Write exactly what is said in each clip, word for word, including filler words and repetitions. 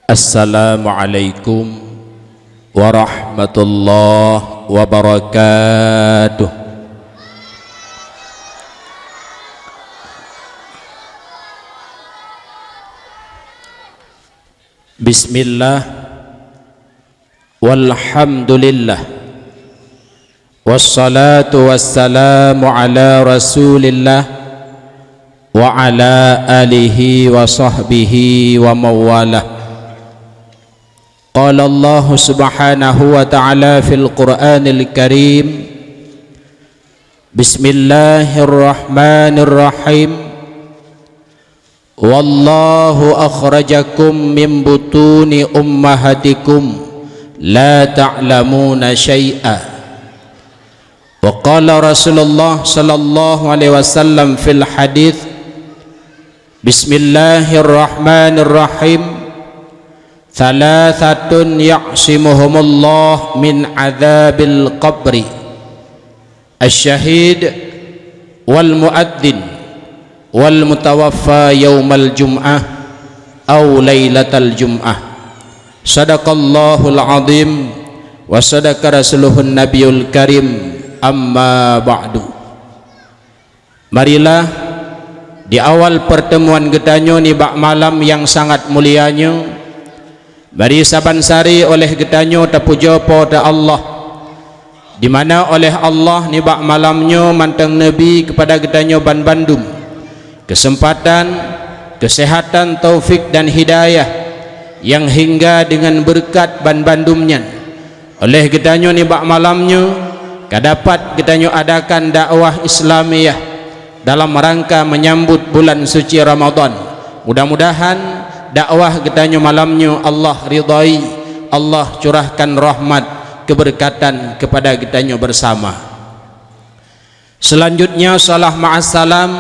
Assalamualaikum warahmatullahi wabarakatuh. Bismillah, walhamdulillah, wassalatu wassalamu ala Rasulillah wa ala alihi wa sahbihi wa mawalah. Qala Allahu subhanahu wa ta'ala fil Qur'anil Karim, Bismillahirrahmanirrahim. Wallahu akhrajakum min butuni ummahatikum la ta'lamuna syai'a. Wa qala Rasulullah sallallahu alaihi wasallam fil hadits, Bismillahirrahmanirrahim. Thalathatun ya'simuhumullah min adzabil qabri. Asy-syahid wal muadzin wal mutawaffa yaumal jum'ah au lailatal jum'ah. Sadaqallahul azim wa sadaqa rasuluhun nabiyul karim, amma ba'du. Marilah, di awal pertemuan geutanyoe nibak malam nyang sangat mulia nyoe, mari saban sari oleh geutanyoe tapujoe Po teu Allah, di mana oleh Allah nibak malam nyoe mantong neubri keupada geutanyoe banbandum keuseumpatan, keuseuhatan, taufik dan hidayah nyang hingga deungon beureukat banbandum nyan. Oleh geutanyoe nibak malam nyoe ka dapat geutanyoe adakan dakwah Islamiyah dalam rangka menyambut bulan suci Ramadan. Mudah-mudahan dakwah geutanyoe malam nyoe Allah ridhai, Allah curahkan rahmat, keberkatan kepada geutanyoe bersama. Selanjutnya, salam ma'assalam.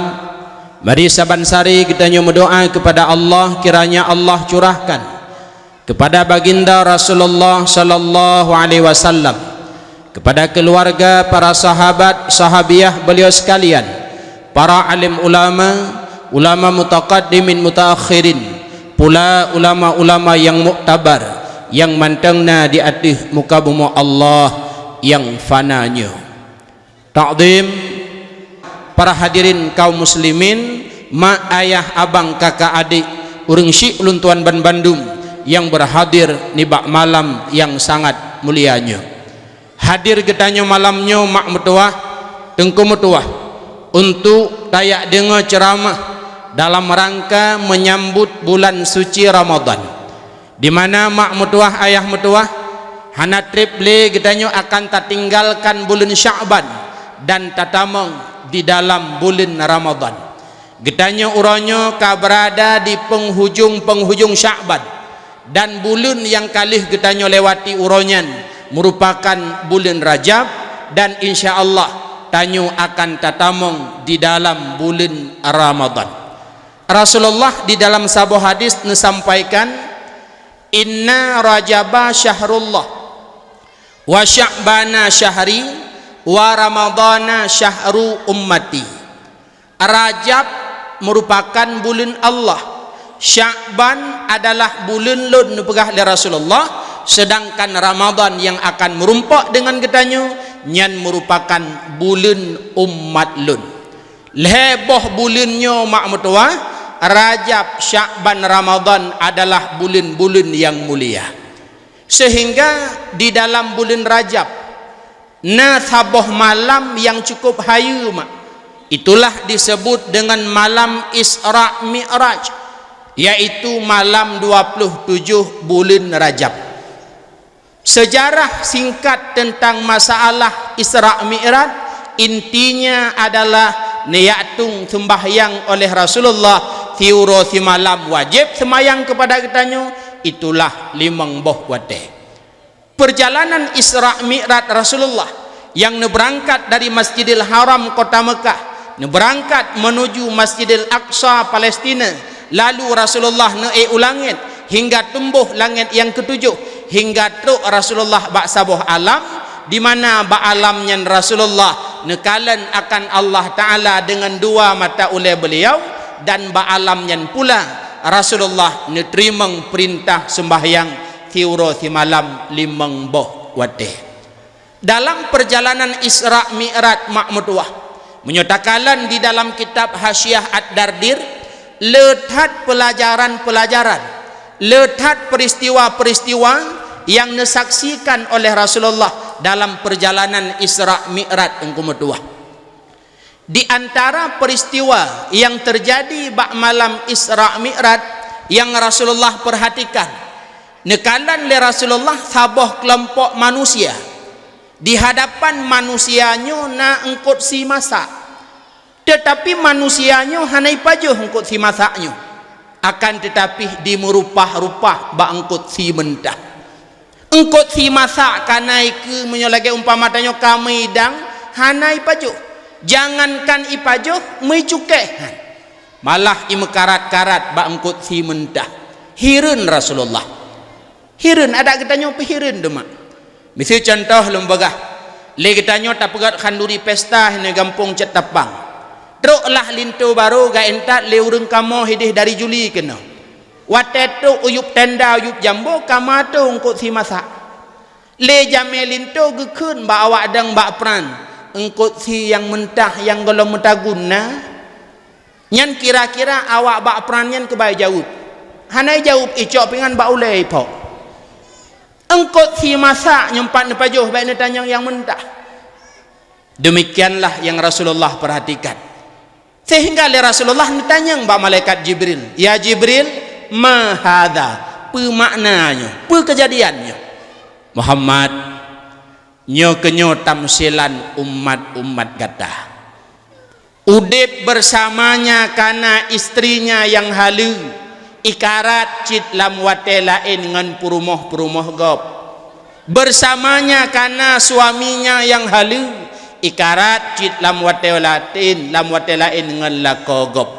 Mari saban sari geutanyoe meudoa kepada Allah, kiranya Allah curahkan kepada Baginda Rasulullah sallallahu alaihi wasallam, kepada keluarga, para sahabat, sahabiah beliau sekalian, para alim ulama, ulama mutaqaddimin mutaakhirin, pula ulama-ulama nyang muktabar, nyang mantong na di ateueh muka bumoe Allah nyang fana nyoe. Takdim, para hadirin kaum muslimin, mak, ayah, abang, kakak, adik, ureuëng syiek ulôn tuan banbandum nyang beurhadir nibak malam nyang sangat mulia nyoe. Hadir geutanyoe malam nyoe mak meutuwah, teungku meutuwah, untuk tajak deungoe ceuramah dalam rangka menyambut bulan suci Ramadan. Di mana mak meutuwah, ayah meutuwah, hana treb lé geutanyoe akan tatinggalkan buleuen Sya'ban dan tatamong di dalam buleuen Ramadan. Geutanyoe uroe nyoe ka beurada di peunghujong-peunghujong Sya'ban, dan buleuen nyang ka lheueh geutanyoe lewati uroe nyan meurupakan buleuen Rajab, dan insya Allah tanyoe akan tatamong di dalam buleuen Ramadan. Rasulullah di dalam saboh hadis neusampaikan, "Inna Rajaba syahrullah, wa Sya'bana syahri, wa Ramadana syahru ummati." Rajab meurupakan buleuen Allah, Sya'ban adalah buleuen lôn, neupeugah lé Rasulullah, seudangkan Ramadan nyang akan meurumpok deungon geutanyoe, nyan meurupakan buleuen umat lôn. Lhée boh buleuen nyoe mak meutuwah, Rajab, Sya'ban, Ramadan adalah buleuen-buleuen nyang mulia. Seuhingga di dalam buleuen Rajab na saboh malam nyang cukup hayeue mak. Itulah disebut deungon malam Isra Mi'raj, yaitu malam dua puluh tujoh buleuen Rajab. Seujarah singkat teuntang masalah Isra Mi'raj, intinya adalah neujak tueng seumbahyang oleh Rasulullah siuroe simalam, wajéb seumayang keupada geutanyoe, itulah limong boh watée. Peurjalanan Isra Mi'raj Rasulullah nyang neubeurangkat dari Masjidil Haram kota Meukah, neubeurangkat meunuju Masjidil Aqsa Palestina, lalu Rasulullah neuék u langét hingga tumbôh langét nyang keutujoh, hingga trok Rasulullah bak saboh alam, di mana bak alam nyan Rasulullah neukalon akan Allah Ta'ala deungon dua mata ulée beuliau, dan bak alam nyan pula Rasulullah neuteurimong peurintah seumbahyang siuroe simalam limong boh watée. Dalam peurjalanan Isra Mi'raj mak meutuwah, meunyoe takalon di dalam kitab Hasyiah Ad-Dardir, le that peulajaran-peulajaran, le that peuristiwa-peuristiwa nyang neusaksikan oleh Rasulullah dalam peurjalanan Isra Mi'raj Teungku meutuwah. Di antara peuristiwa nyang teujadi bak malam Isra Mi'raj nyang Rasulullah peurhatikan, neukalon lé Rasulullah saboh keulompok manusia. Di hadapan manusia nyoe na eungkot si masak, teutapi manusia nyoe hana jipajoh eungkot si masak nyoe, akan teutapi jimeurupah-rupah bak eungkot si meuntaih. Eungkot si masak ka na ikeue, meunyoe lagée umpama tanyoe ka meuidang, hana jipajoh. Jangankan jipajoh, meujicukéh han. Malah jimeukarat-karat bak eungkot si meuntaih. Hireuen Rasulullah. Hireuen, adak geutanyoe pih hireuen teuma. Miseue cuntoh lôn peugah, lé geutanyoe tapeugét khanduri pesta hinan gampông Cot Tapang. Trok lah linto barô geuintat lé ureuëng kamoe hidéh dari Juli keunoe. Watée trok u yueb tenda, u yueb jambo, ka meuatô eungkot si masak. Lé jamé linto geukheun bak awak dong bak pran, eungkot si nyang meuntaih nyang gohlom meutagun na? Nyan kira-kira awak bak pran nyan keubai jaweueb. Hana jaweueb, icok pingan bak ulée iphok. Eungkot si masak nyoe pat neupajoh, bék neutanyong nyang meuntaih. Demikianlah yang Rasulullah perhatikan. Sehingga lé Rasulullah neutanyong bak malaikat Jibril, "Ya Jibril, ma hadza? Peue makna nyoe? Peue keujadian nyoe?" "Muhammad, nyoe keunyoe tamsilan umat-umat gata. Udeb beusamanya kana istrinya nyang haleue, ikarat cit lam watée laén ngon peurumoh-peurumoh gob. Beusamanya kana suaminya nyang haleue, ikarat cit lam watée laén, lam watée laén ngon lakoe gob.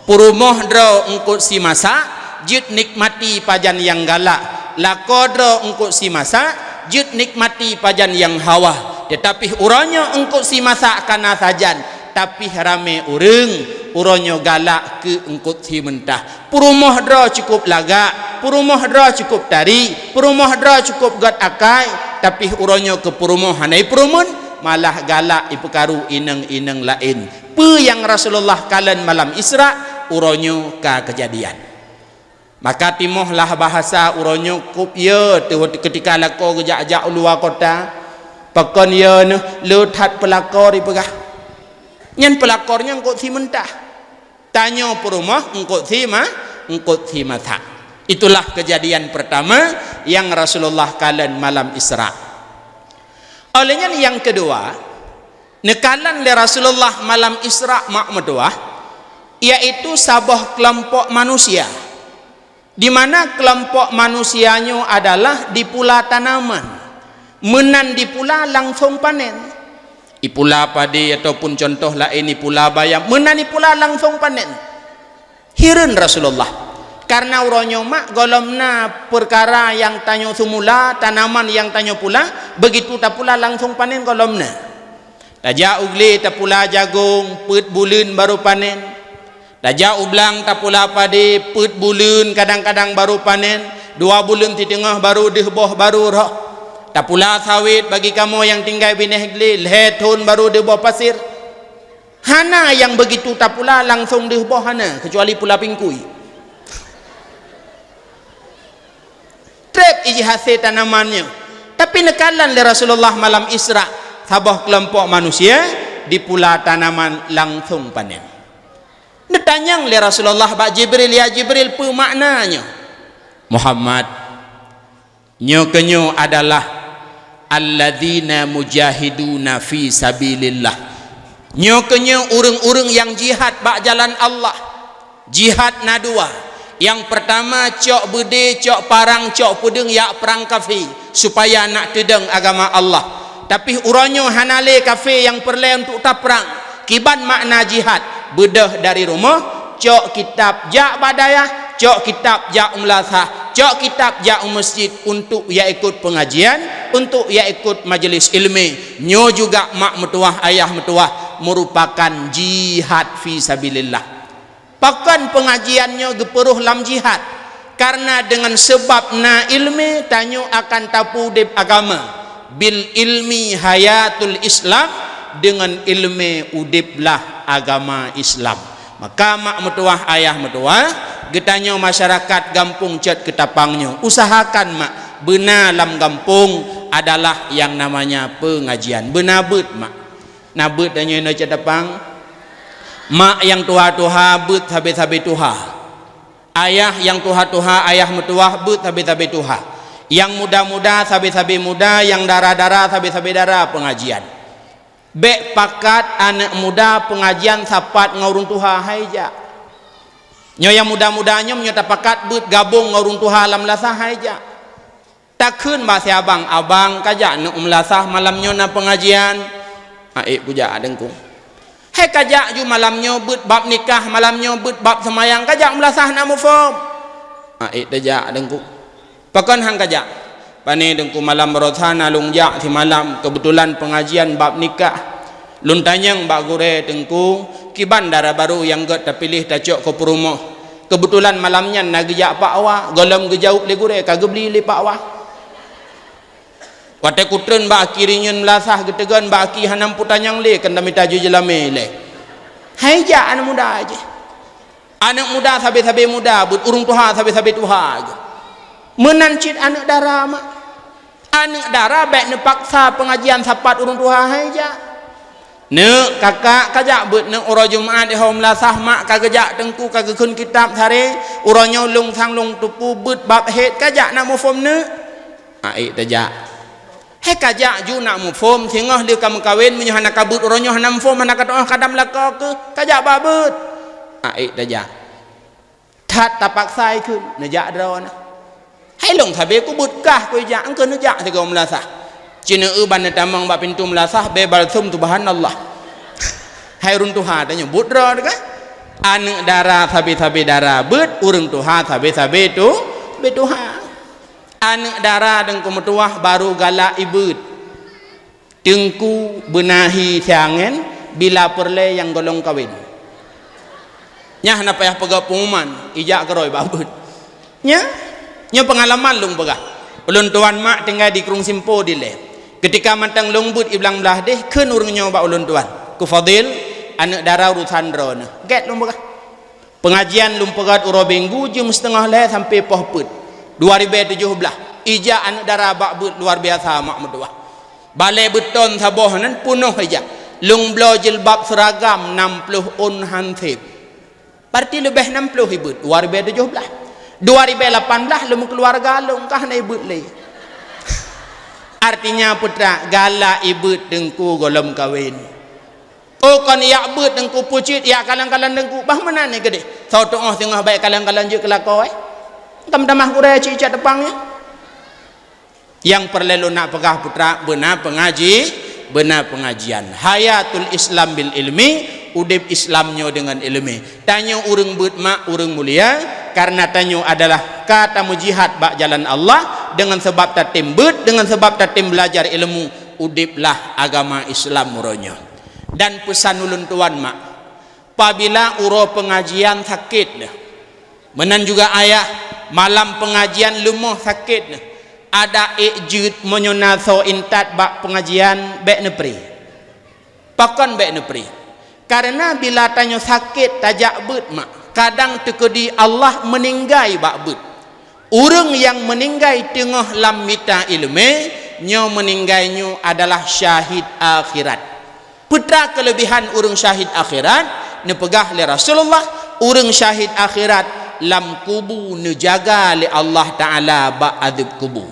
Peurumoh droe eungkot si masak, jeuet nikmati pajan nyang galak. Lakoe droe eungkot si masak, jeuet nikmati pajan nyang hawa. Teutapi uroe nyoe eungkot si masak kana sajan, tapi ramé ureuëng, uroe nyoe galak keu eungkot si meuntaih. Peurumoh droe cukup lagak, peurumoh droe cukup tari, peurumoh droe cukup gét akai, tapi uroe nyoe keu peurumoh hana jipeurumeun, malah galak jipeukaru inong-inong laén." Peue nyang Rasulullah kalon malam Isra, uroe nyoe ka keujadian. Maka timoh lah bahasa uroe nyoe kôb ye teuh keutika lakoe geujak-jak u luwa kota. Pakon ye neuh le that peulakor jipeugah. Nyan peulakor nyan eungkot si meuntaih. Tanyoe peurumoh eungkot si ma-, eungkot si masak. Itulah keujadian peurtama nyang Rasulullah kalon malam Isra. Óh lheueh nyan nyang keudua, neukalon lé Rasulullah malam Isra mak meutuwah, yaitu saboh keulompok manusia, di mana keulompok manusia nyoe adalah di pula tanaman, meunan di pula langsong panen. Di pula padé ataupun cuntoh laén di pula bayam, meunan di pula langsong panen. Hireuen Rasulullah, kareuna uroe nyoe mak gohlom na peukara nyang tanyoe seumula, tanaman nyang tanyoe pula, beugitu tapula langsong panen gohlom na. Tajak u glé tapula jagong, peuet buleuen barô panen. Tajak u blang tapula padé, peuet buleuen kadang-kadang barô panen, dua buleuen siteungoh barô deuh boh barô rhoh. Tapula sawét bagi kamoe nyang tinggai binéh glé, lhée thon barô deuh boh pasir. Hana nyang beugitu tapula langsong deuh boh hana, keucuali pula pingkui. Treb ijih hasé tanaman nyoe. Tapi neukalon lé Rasulullah malam Isra, saboh keulompok manusia di pula tanaman langsong panen. Neutanyong lé Rasulullah bak Jibril, "Ya Jibril, peue makna nyoe?" "Muhammad, nyoe keunyoe adalah alladzina mujahiduna fi sabilillah. Nyoe keunyoe ureuëng-ureuëng nyang jihad bak jalan Allah." Jihad na dua. Nyang peurtama, cok beudé, cok parang, cok peudeueng jak prang kafé, supaya nak teudong agama Allah. Tapi uroe nyoe hana lé kafé nyang peureulée untuk taprang. Kiban makna jihad, beudôh dari rumoh, cok kitab jak bak dayah, cok kitab jak u meulasah, cok kitab jak u meuseujid untuk jak ikot peungajian, untuk jak ikot majeulis ileumé. Nyoe juga mak meutuwah, ayah meutuwah, meurupakan jihad fi sabilillah. Pakon peungajian nyoe geupeurôh lam jihad? Kareuna deungon seubab na iéleumé, tanyoe akan tapeudeb agama. Bil ilmi hayatul Islam, deungon iéleumé udeblah agama Islam. Maka mak meutuwah, ayah meutuwah, geutanyoe masyarakat gampông Cot Keutapang nyoe, usahakan mak, beuna lam gampông adalah yang namanya peungajian. Beuna beuet mak. Na beuet tanyoe inoe Cot Keutapang? Mak nyang tuha-tuha beuet sabe-sabe tuha. Ayah nyang tuha-tuha, ayah meutuwah beuet sabe-sabe tuha. Nyang muda-muda sabe-sabe muda, nyang dara-dara sabe-sabe dara peungajian. Bék pakat aneuk muda peungajian sapat ngon ureuëng tuha, hai jak. Nyoe nyang muda-muda nyoe, nyoe tapakat beuet gabong ngon ureuëng tuha lam meulasah, hai jak. Takheun bak si abang, "Abang, kajak neuk meulasah malam nyoe na peungajian?" "Aék kujak, Teungku." "Hai kajak ju malam nyoe beuet bab nikah, malam nyoe beuet bab seumayang, kajak meulasah na muphom." "Aék tajak, Teungku." "Pakon han kajak?" "Pane Teungku, malam baroesa na lôn jak simalam, keubeutulan peungajian bab nikah. Lôn tanyong bak gurée, Teungku, kiban dara barô nyang gét tapiléh tacok keu peurumoh. Keubeutulan malam nyan na geujak Pak Wa, gohlom geujaweueb lé gurée ka geubri lé Pak Wa. Watée kutreun bak aki rinyeun meulasah, geuteugon bak aki hana muputanyong lé, keu tamita ju jeulamé lé." Hai jak aneuk muda jih. Aneuk muda sabe-sabe muda beuet, ureuëng tuha sabe-sabe tuha jih. Meunan cit aneuk dara mak. Aneuk dara bék neupaksa peungajian sapat ureuëng tuha, hai jak. "Neuk, kakak, kajak beuet neuk uroe Jumat di ho meulasah, mak ka geujak Teungku ka geukheun kitab sare, uroe nyoe lôn sang lôn teupeu beuet bab hét, kajak na muphom neuk?" "Aék tajak." "Hai kajak ju na muphom, singoh lheueh ka meukawen, meunyoe hana ka beuet uroe nyoe hana muphom, hana ka tuoh ka dam lakoe keuh, kajak bak beuet." "Aék tajak." That tapaksa ikheun, neujak droeneuh. "Hai lôn sabe kubeuet kah kujak, eungkeuh neujak sigoe meulasah." Ci neueu ban neutamong bak pintoe meulasah, bé balsum subhanallah. Hai ureuëng tuha tanyoe beuet droe teuh kah? Aneuk dara sabe-sabe dara beuet, ureuëng tuha sabe-sabe tu, sabe tuha. Aneuk dara deungon meutuwah barô galak ibeuet. Teungku beunahi siangén bila peureulée nyang gohlom kawen. Nyan hana payah peugah peunguman, ijak keurôi bak beuet. Nya, nyoe peungalaman lôn peugah. Ulôn tuan mak tinggai di Krueng Simpo dilée. Keutika mantong lôn beuet i blang blaih deh, kheun ureuëng nyoe bak ulôn tuan, "Ku Fadil, aneuk dara urosan droeneuh." Gét lôn peugah. Peungajian lôn peugét uroe Minggu jeuem siteungoh lhée sampoe poh peuet, dua ribée tujoh blaih. Ijak aneuk dara bak beuet luar biasa mak meutuwah. Balée beuton saboh nan peunoh ijak. Lôn bloe jilbab seuragam nam ploh ôn han seb. Berarti leubeh nam ploh ibeuet, dua ribée tujoh blaih. Dua ribée lapan blaih lôn meukeuluwarga lôn ka hana ibeuet lé. Artinya peue teuma galak ibeuet teungku gohlom kawen. Oh, kon yak beuet teungku pucit, yak kalon-kalon teungku, bah meunan ni keudeh. Soe tuoh singoh baét kalon-kalon jeuet keu lakoe. Tam tamah gurée cicak tepang nyan. Nyang peureulée lôn nak peugah putra, beuna peungaji, beuna peungajian. Hayatul Islam bil ilmi, udeb Islam nyoe deungon iéleumé. Tanyoe ureuëng beuet mak ureuëng mulia, kareuna tanyoe adalah ka tameujihad bak jalan Allah, deungon sabab tatem beuet, deungon sabab tatem beulajar iéleumé, udeblah agama Islam uroe nyoe. Dan peusan ulôn tuan mak, pabila uroe peungajian sakét neuh, meunan juga ayah, malam peungajian leumoh sakét neuh, adak ék jeuet meunyoe na soe intat bak peungajian bék neupré. Pakon bék neupré? Kareuna bila tanyoe sakét tajak beuet mak, kadang teukeudi Allah meuninggai bak beuet. Ureuëng nyang meuninggai teungoh lam mita iéleumé, nyoe meuninggai nyoe adalah syahid akhirat. Peue teuma keuleubehan ureuëng syahid akhirat? Neupeugah lé Rasulullah, ureuëng syahid akhirat lam kubu neujaga lé Allah Taala bak adeueb kubu.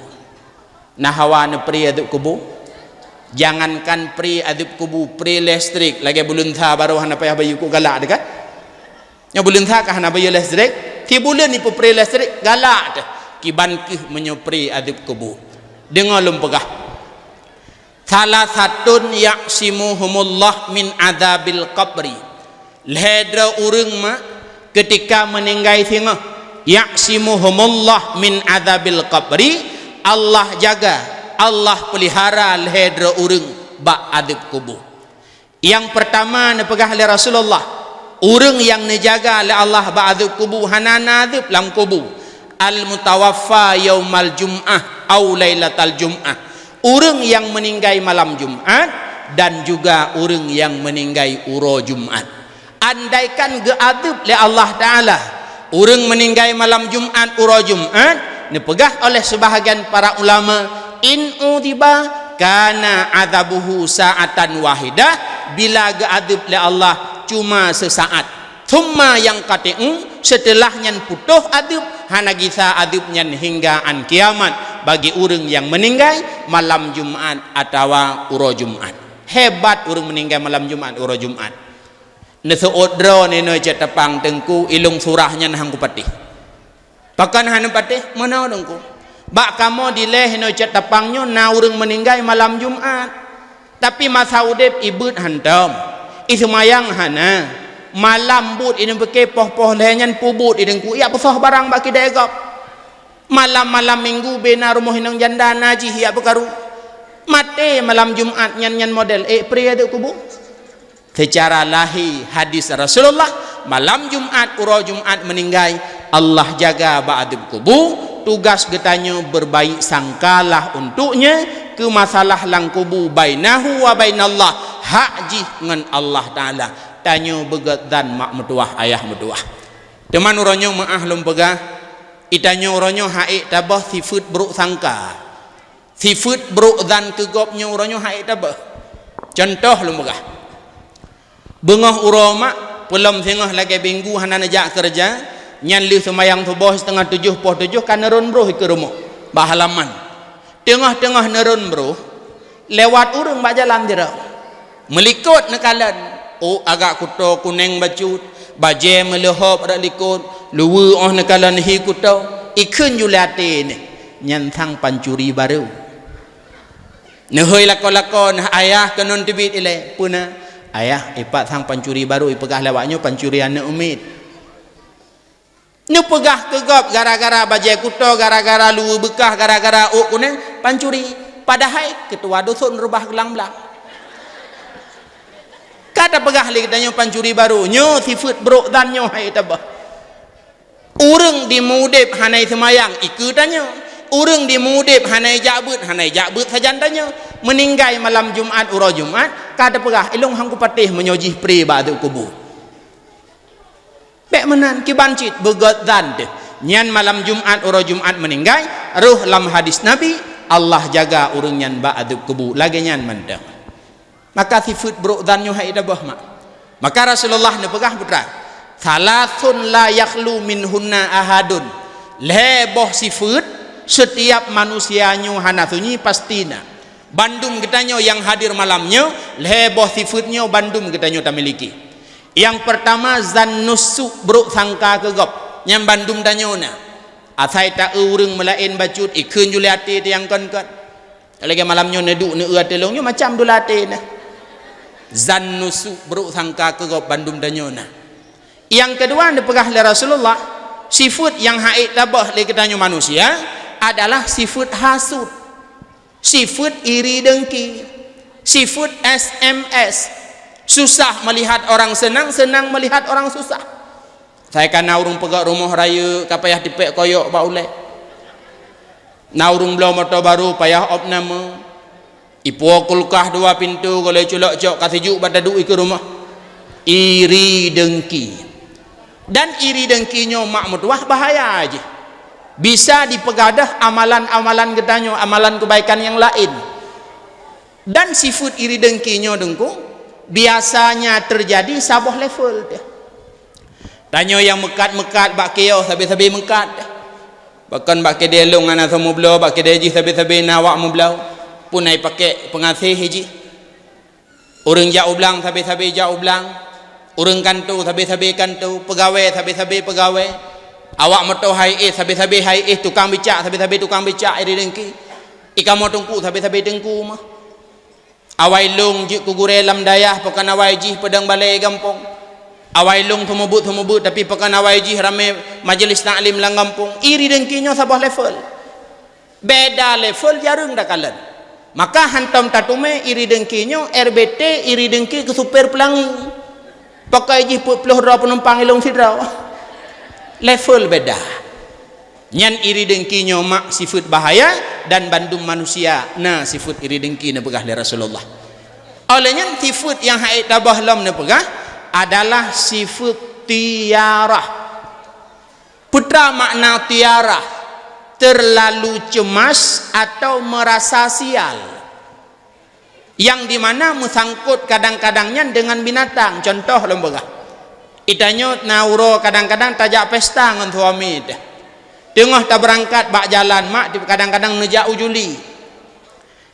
Na hawa neupré adeueb kubu? Jangankan pré adeueb kubu, pré listrik lagée buleuen sa barô hana payah bayeue, kok galak teuh kan? Nyoe buleuen sa ka hana bayeue listrik, si buleuen ipeupré listrik galak teuh, kiban kheueh meunyoe pré adeueb kubu. Deungoe lôn peugah. Salasatun ya'simuhumullah min adzabil qabri. Lhée droe ureuëng mak keutika meuninggai singoh, ya'simuhumullah min adzabil qabri, Allah jaga, Allah peulihara lhée droe ureuëng bak adeueb kubu. Nyang peurtama neupeugah lé Rasulullah, Ureuëng nyang neujaga lé Allah bak adeueb kubu hana na adeueb lam kubu. Al-mutawaffa yaumal jum'ah au lailatal jum'ah. Ureuëng nyang meuninggai malam Jumat dan juga ureuëng nyang meuninggai uroe Jumat. Andaikan geuadeueb lé Allah Taala ureuëng meuninggai malam Jumat, uroe Jumat, neupeugah oleh seubahagian para ulama, "In udhiba kana adzabuhu sa'atan wahidah," bila geuadeueb lé Allah cuma seusaat. "Tsumma yanqati'u," seuteulah nyan putôh adeueb, hana gisa adeueb nyan hingga an kiamat bagi ureuëng nyang meuninggai malam Jumat atawa uroe Jumat. Hebat ureuëng meuninggai malam Jumat, uroe Jumat. Neuseuôt droeneuh inoe cit tapang, "Teungku, ilong surah nyan han kupatéh." "Pakon han neupatéh?" "Meunoe Teungku, bak kamoe dilée inoe cit tapang nyoe na ureuëng meuninggai malam Jumat. Tapi masa udeb ibeuet hantom, iseumayang hana, malam buet inong pike poh-poh lhée nyan peubuet i Teungku, ijak peusoh barang bak kidée gob. Malam-malam minggu bena rumoh inong janda na jih ijak peukaru. Maté malam Jumat nyan, nyan model ék pri adeueb kubu." Seucara lahé hadis Rasulullah, malam Jumat, uroe Jumat meuninggai, Allah jaga bak adeueb kubu. Tugas geutanyoe beurbaik sangkalah untuknya keu masalah lam kubu, bainahu wa bainallah, hak jih ngon Allah Taala. Tanyoe beugét zan mak meutuwah, ayah meutuwah. Teuma uroe nyoe meuáh lôn peugah, itanyoe uroe nyoe han ék tabah sifeuet brôk sangka. Sifeuet brôk zan keu gob nyoe uroe nyoe han ék tabah. Cuntoh lôn peugah. Beungoh uroe mak, peulom singoh lagée minggu hana neujak keureuja, nyan lheueh seumayang suboh siteungoh tujoh poh tujoh ka neurôn broh ikeue rumoh, bak halaman. Teungoh-teungoh neurôn broh, lewat ureuëng bak jalan sidroe. Meulikot neukalon, ôk agak kuto kuneng bacut, bajée meuleuhob rot likot, luweue óh neukalon hi kuto, ikheun ju lé até nyan, "Nyan sang pancuri barô." Neuhôi lakoe-lakoe, "Nah ayah, keunoe teubiet ilée." "Peue na?" "Ayah, ipat sang pancuri barô, ipeugah lé awak nyoe pancuri aneuëk miet." Neupeugah keu gob gara-gara bajée kuto, gara-gara luweue beukah, gara-gara ôk kuneng, pancuri. Padahai keutuha duson reubah geulang-blang. Ka tapeugah lé geutanyoe pancuri barô, nyoe sifeuet brôk zan nyoe han ék tabah. Ureuëng di meu-udeb hana seumayang, ikeue tanyoe. Ureuëng di meu-udeb hana jak beuet, hana jak beuet sajan tanyoe. Meuninggai malam Jumat, uroe Jumat, ka tapeugah, "Ilong han kupatéh meunyoe jih pri bak adeueb kubu." Bék meunan, kiban cit beugét zan teuh. Nyan malam Jumat, uroe Jumat meuninggai, roh lam hadis Nabi, Allah jaga ureuëng nyan bak adeueb kubu. Lagée nyan mantong. Maka sifeuet brôk zan nyoe han ék tabah mak. Maka Rasulullah neupeugah putra, "Salasun la yakhlu minhunna ahadun." Lhée boh sifeuet, setiap manusia nyoe hana sunyi pasti na. Bandum geutanyoe nyang hadir malam nyoe, lhée boh sifeuet nyoe bandum geutanyoe tamiliki. Nyang peurtama, zannus su', brôk sangka keu gob. Nyan bandum tanyoe na. Asai ta-eu ureuëng meulaén bacut, ikheun ju lé até teuh nyang kon-kon. Lagée malam nyoe neuduek neueu até lôn nyoe macam dula até na. Zannus su', brôk sangka keu gob bandum tanyoe na. Nyang keudua neupeugah lé Rasulullah, sifeuet nyang han ék tabah lé geutanyoe manusia adalah sifeuet hasut. Sifeuet iri dengki, sifeuet S M S, susah melihat orang senang, senang melihat orang susah. Sai ka na ureuëng peugét rumoh rayeuk ka payah tipék koyok bak ulée. Na ureuëng bloe moto barô payah opname. Ipuwoe kulkah dua pintoe gohlée culok cok ka sijuek bak taduek ikeue rumoh. Iri dengki. Dan iri dengki nyoe mak meutuwah bahaya jih. Bisa dipeugadôh amalan-amalan geutanyoe, amalan keubaikan nyang laén. Dan sifeuet iri dengki nyoe Teungku, biasanya teujadi saboh level teuh. Tanyoe nyang meukat-meukat bak kios sabe-sabe meukat teuh. Bahkan bak keudée lôn hana soe meubloe, bak keudée jih sabe-sabe na awak meubloe. Pun ai pakék peungaséh jih. Ureuëng jak u blang sabe-sabe jak u blang, ureuëng kanto sabe-sabe kanto, peugawée sabe-sabe peugawée, awak moto hai éh sabe-sabe hai éh, tukang bicak sabe-sabe tukang bicak, iri dengki. Ikamoe teungku sabe-sabe teungku mah. Awai lôn jeuet keu gurée lam dayah, pakon awai jih peudong balée gampông. Awai lôn seumeubeuet-seumeubeuet, tapi pakon awai jih ramé majelis taklim lam gampông. Iri dengki nyoe saboh level. Beda level jareueng takalon. Maka hantom tateumé iri dengki nyoe R B T, iri dengki keu supir peulangi. Pakon jih peuet ploh droe peunumpang ilong sidroe. Level beda. Nyan iri dengki nyoe mak sifeuet bahaya, dan bandum manusia na sifeuet iri dengki neupeugah lé Rasulullah. Oleh nyan sifeuet nyang hana tabah lom neupeugah adalah sifeuet tiarah. Peue makna tiarah? Terlalu cemas atau merasa sial. Yang di mana meusangkot kadang-kadang nyan dengan binatang. Contoh lom peugah. Itanyoe na uroe kadang-kadang tajak pesta ngon suami teuh. Teungoh tabeurangkat bak jalan mak, kadang-kadang neujak u juli.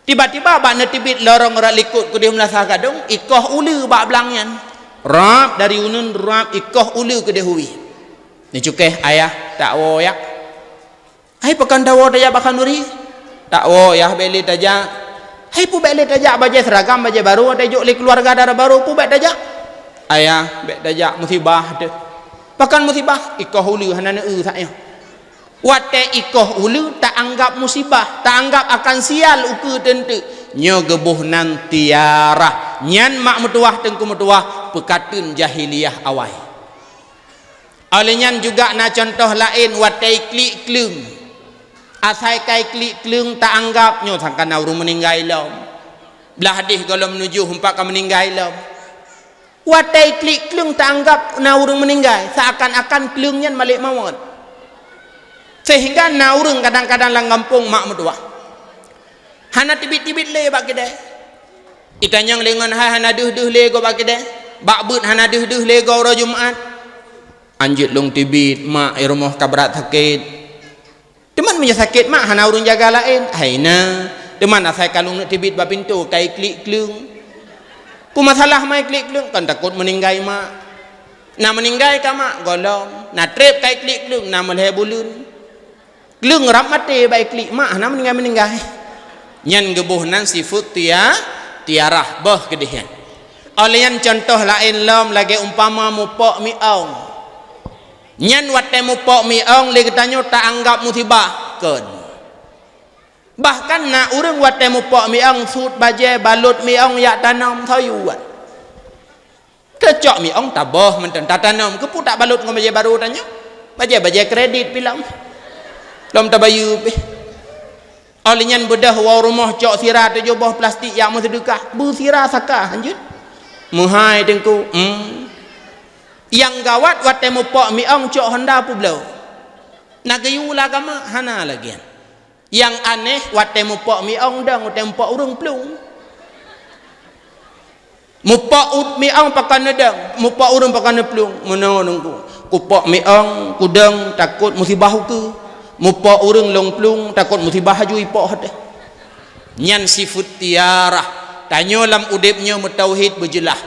Tiba-tiba bak neuteubiet lorong rot likot keudeh meunasah gadong, ikoh uleue bak blang nyan. Rab dari uneuen rab ikoh uleue keudeh wie. Neucukéh ayah, tak woe yak. Hai pakon tawoe tajak bak khanduri? Tak woe yah, bék lé tajak. Hai peue bék lé tajak, bajée seuragam, bajée barô, tajok lé keuluwarga dara barô, peue bék tajak? Ayah, bék tajak, musibah teuh. Pakon musibah? Ikoh uleue hana neueu sak nyoe. Watée ikoh uleue taanggap musibah, taanggap akan sial ukeue teunteuk. Nyoe geuboh nan tiarah. Nyan mak meutuwah teungku meutuwah peukateun jahiliyah awai. Oleh nyan juga na contoh laén watée iklik kleueng. Asai ka iklik kleueng taanggap nyoe sangka na ureuëng meuninggai lom. Blah deh gohlom nujoh umpat ka meuninggai lom. Watée iklik kleueng taanggap na ureuëng meuninggai, seakan-akan kleueng nyan malek mawöt. Sehingga na ureuëng kadang-kadang lam gampông mak meutuwah. Hana teubiet-teubiet lé bak keudée. Itanyong lé ngon hai hana deuh-deuh lé gob bak keudée. Bak beuet hana deuh-deuh lé gob uroe Jumat. Anjeut lôn teubiet mak i rumoh ka brat sakét. Teuma meunyoe sakét mak hana ureuëng jaga laén, hai na. Teuma asai ka lôn neuk teubiet bak pintoe ka iklik kleueng. Peue masalah mak iklik kleueng? Kan takot meuninggai mak. Na meuninggai ka mak? Gohlom. Na treb ka iklik kleueng, na meulhée buleuen. Kleueng rab maté bak iklik mak hana meuninggai-meuninggai. Nyan geuboh nan sifeuet tia-, tiarah boh keudeh nyan. Oleh nyan contoh laén lom lagée umpama mupok miong. Nyan watée mupok miong lé geutanyoe taanggap musibah, kon. Bahkan na ureuëng watée mupok miong sut bajée balot miong jak tanom sayuran. Teucok miong taboh mantong tatanom, keupeue tabalot ngon bajée barô tanyoe? Bajée-bajée kredit pih lom. Lom tabayeue pih. Óh lheueh nyan beudôh woe rumoh cok sira tujoh boh plastik jak meuseudeukah, beu sira saka hanjeuet. Meuhai teungku, hmm. Nyang gawat watée mupok miong cok honda peubloe. Na geuyue lam agama? Hana lagée nyan. Nyang aneh watée mupok miong dong, watée mupok ureuëng plueng. Mupok u-, miong pakon neudong, mupok ureuëng pakon neuplueng. Meunoe nungku. Kupok miong, kudong, takot musibah ukeue. Mupok ureuëng lôn plueng, takot musibah aju ipok teuh. Nyan sifeuet tiarah. Tanyoe lam udeb nyoe meutauhid beujeulaih.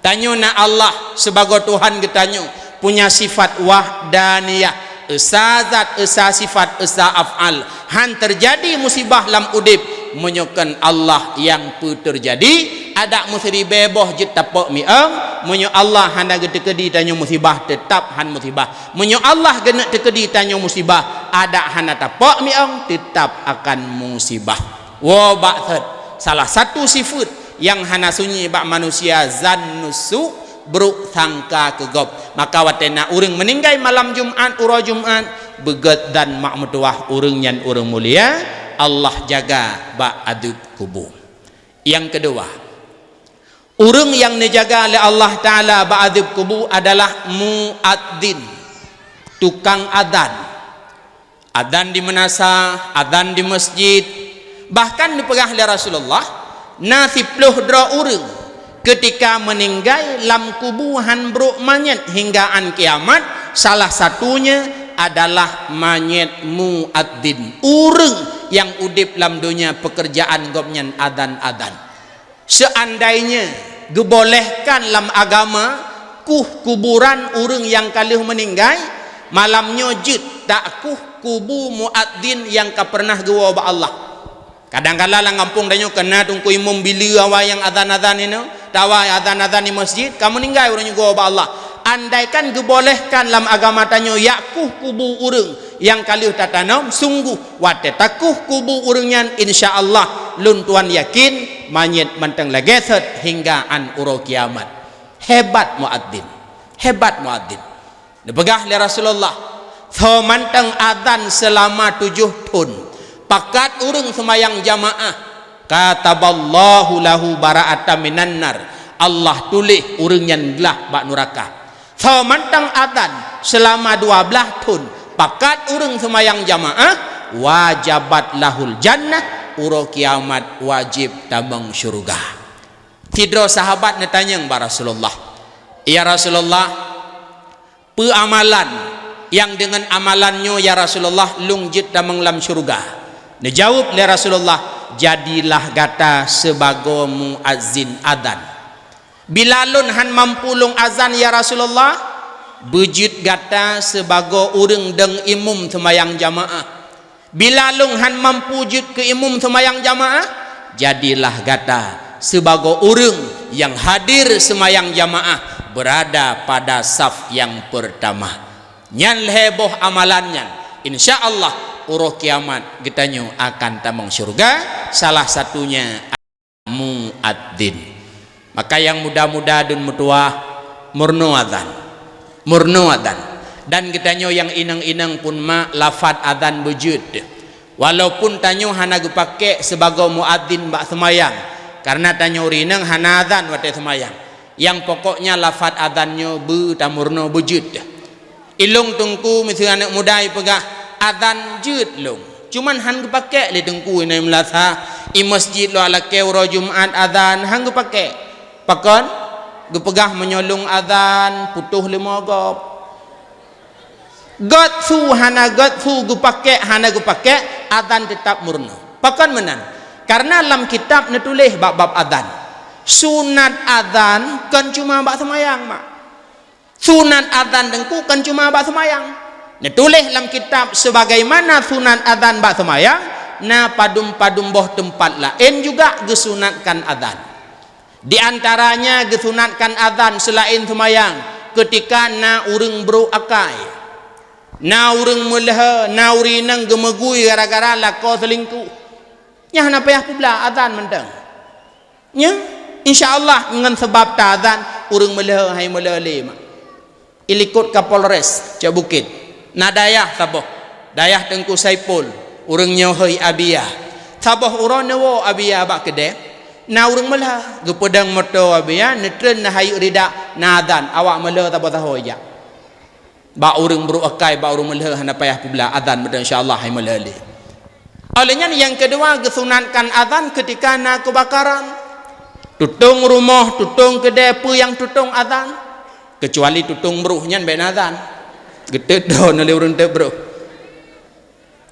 Tanyoe na Allah sibagoe Tuhan geutanyoe, punya sifat wahdaniyah, esa zat, esa sifat, esa af'al. Han teujadi musibah lam udeb meunyoe kon Allah nyang peuteujadi. Adak meusiribée boh jeuet tapok miong, meunyoe Allah hana geuteukeudi tanyoe musibah, teutab han musibah. Meunyoe Allah geuneuk teukeudi tanyoe musibah, adak hana tapok miong, teutab akan musibah. Woe bak thot, salah satu sifeuet nyang hana sunyi bak manusia, zannus su, brok sangka keu gob. Maka watée na ureuëng meuninggai malam Jumat, uroe Jumat, beugét dan mak meutuwah ureuëng nyan ureuëng mulia, Allah jaga bak adeueb kubu. Nyang keudua, ureuëng nyang neujaga lé Allah Taala bak adeueb kubu adalah muadzin, tukang azan. Azan di meunasah, azan di masjid. Bahkan neupeugah lé Rasulullah, na siploh droe ureuëng keutika meuninggai lam kubu han brok manyét hingga án kiamat, salah satunya adalah manyét muadzin, ureuëng nyang udeb lam donya peukeurjaan gobnyan azan-azan. Seandainya geubolehkan lam agama kueh kuburan ureuëng nyang ka lheueh meuninggai, malam nyoe jeuet takueh kubu muadzin nyang ka peureunah geuwoe bak Allah. Kadang kala lam gampông tanyoe keu na teungku imum bila awai nyang azan-azan inoe, atawa azan-azan di masjid, ka meuninggai ureuëng nyoe geuwoe bak Allah. Andaikan geubolehkan lam agama tanyoe jak kueh kubu ureuëng nyang ka lheueh tatanom, sungguh watée takueh kubu ureuëng nyan, insya Allah, lôn tuan yakin manyét mantong lagée thot hingga án uroe kiamat. Hebat muadzin, hebat muadzin. Neupeugah lé Rasulullah, "Soe mantong azan seulama tujoh thon, pakat ureuëng seumayang jamaah, kataballahu lahu bara'atan minan nar." Allah tuléh ureuëng nyan glah bak nuraka. Soe mantong azan seulama dua blaih thon, pakat ureuëng seumayang jamaah, wajabat lahul jannah, uroe kiamat wajéb tamong syeuruga. Sidroe sahabat neutanyong bak Rasulullah, "Ya Rasulullah, peue amalan nyang deungon amalan nyoe, ya Rasulullah, lôn jeuet tamong lam syeuruga?" Neujaweueb lé Rasulullah, "Jadilah gata sibagoe muazin azan." "Bila lôn han mampu lôn azan, ya Rasulullah?" "Beujeuet gata sibagoe ureuëng dong imum seumayang jamaah." "Bila lôn han mampu jeuet keu imum seumayang jamaah?" "Jadilah gata sibagoe ureuëng nyang hadir seumayang jamaah, beurada pada saf nyang peurtama." Nyan lhée boh amalan nyan, insya Allah, uroe kiamat geutanyoe akan tamong syeuruga, salah satunya muadzin. Maka nyang muda-muda dun meutuwah, meurunoe azan. Meurunoe azan. Dan geutanyoe nyang inong-inong phon mak, lafat azan beujeuet. Walaupun tanyoe hana geupakék sibagoe muadzin bak seumayang, kareuna tanyoe ureuëng inong hana azan watée seumayang. Nyang pokoknya lafat azan nyoe beu tameurunoe beujeuet. Ilong teungku miseue aneuëk muda ipeugah, "Azan jeuet lôn." Cuman han geupakék lé teungku inai meulasa, i masjid lôn lakée uroe Jumat azan han geupakék. Pakon? Geupeugah meunyoe lôn azan putôh leumo gob. Göt su hana göt su, geupakék hana geupakék, azan teutab meurunoe. Pakon meunan? Kareuna lam kitab neutuléh bak bab azan, sunat azan kon cuma bak seumayang mak. Sunat azan teungku kon cuma bak seumayang. Neutuléh lam kitab, "Sebagaimana sunat azan bak seumayang, na padum-padum boh teumpat laén juga geusunatkan azan. Di antaranya geusunatkan azan seulaén seumayang, keutika na ureuëng brok akai, na ureuëng meuleuhe, na ureuëng inong geumeugui gara-gara lakoe seulingkoh." Nyan hana payah peubla azan mantong. Nyan, insya Allah, ngon sabab taazan ureuëng meuleuhe hai meuleuhe lé mak. Ilikot Kapolres Cot Bukét, na dayah saboh, dayah Teungku Saipul, ureuëng nyoe hôi Abia. Saboh uroe neuwoe Abia bak keudée, na ureuëng meuleuhe, geupeudong moto Abia, neutreun na hayeu rida, na azan, awak meuleuhe saboh saho ijak. Bak ureuëng brok akai, bak ureuëng meuleuhe hana payah peubla azan, meudan insya Allah hai meuleuhe lé. Óh lheueh nyan nyang keudua geusunatkan azan keutika na keubakaran. Tutong rumoh, tutong keudée, peue nyang tutong azan. Keucuali tutong broh nyan bék na azan. Geuteut droe lé ureuëng teut broh.